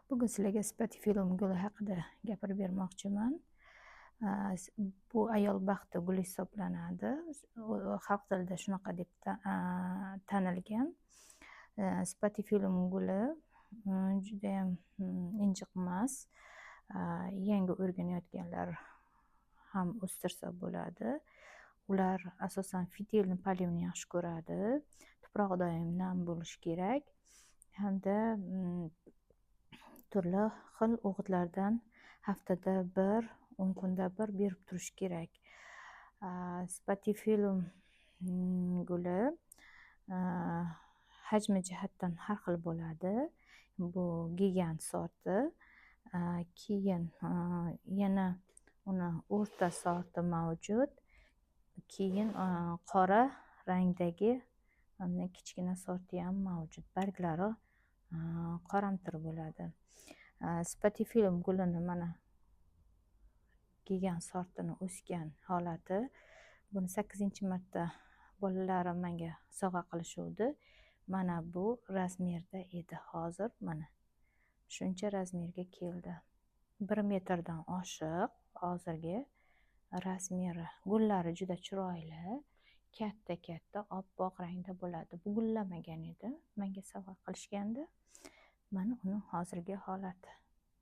Bugun sizlarga Spatifilum guli haqida gapirib bermoqchiman. Bu ayol baxti guli hisoblanadi. Xalq tilida shunaqa deb tanilgan. Spatifilum guli judayam injiq emas. Yangi o'rganayotganlar ham o'stirsa bo'ladi. Ular asosan фитильный полив ni yaxshi ko'radi. Tuprog'i doim nam bo'lishi kerak hamda turli xil o'g'itlardan haftada bir, 10 kunda bir berib turish kerak. Spatifilum guli hajmi jihatdan har xil bo'ladi. Bu gigant sorti. Keyin yana uni o'rta sorti mavjud. Keyin qora rangdagi kichkina sorti ham mavjud. Barglari qoramtir bo'ladi. Spatifilum gulini mana gigant sortini o'sgan holati. Buni sakkizinchi marta bolalarim menga sovg'a qilishuvdi. Mana bu razmerda edi. Hozir mana shuncha razmerga keldi. 1 metrdan oshiq hozirgi razmeri. Gullari juda chiroyli, katta katta, oppoq rangda bo'ladi. Bu gullamagan edi, menga sovg'a qilishgandi. Mana uni hozirgi holati.